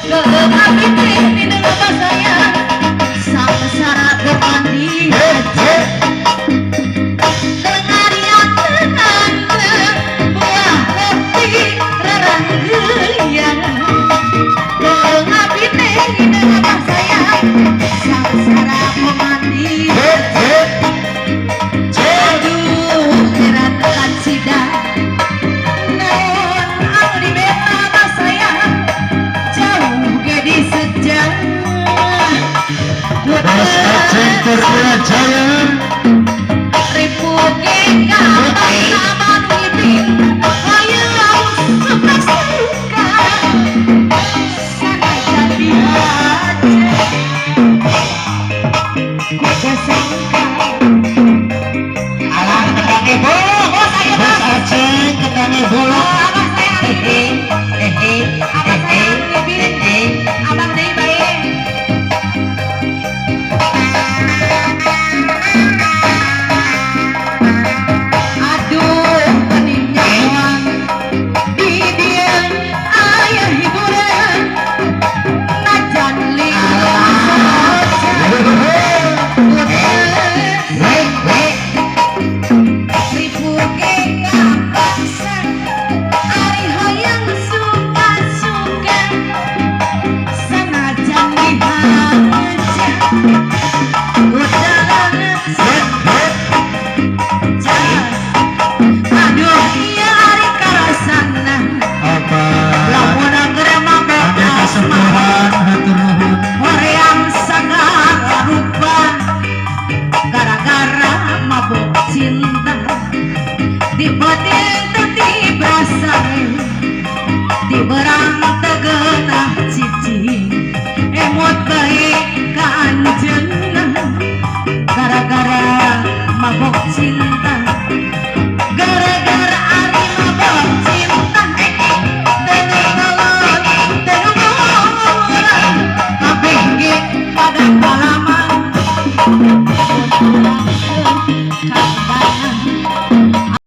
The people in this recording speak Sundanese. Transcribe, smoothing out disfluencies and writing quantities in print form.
Abi teh minang abah sayang, sangsara mandi. Tengarian tenang buah kopi raranggeuyang. Abi teh minang abah sayang, sangsara mandi. Aduh, heran kacida naon anu dibeta abah sayang, jauh ge disejah. Bos Aceng Terpura Jaya. Ribu ge kapaksa manu ngiping, hayang suka-suka sanajan dihaja ku sasangka. Alah, kendang ibu. Oh, saya Bos bang. Aceng kendang ibu. Oh, abah saya anu ngiping. Abah saya anu ngiping. Abang deui bae. Aduh, beningnya moal di dieu aya hiburan, najan lila. Ribu ge kapaksa, ari hayang suka-suka sanajan dihaja. Udah. Aduh, iya, ari karasana Apa? Lamun keur mabok Ade asmara, kasepuhan, hatur nuhun. Hoream sagala rupa gara-gara mabok cinta. Di batin teu dibrasa, di berang teu geunah cicing, emot bae ka anjeunna gara-gara mabok cinta. Gara-gara ari mabok cinta, teu ngalon teu ngomong, kabeh ge pada.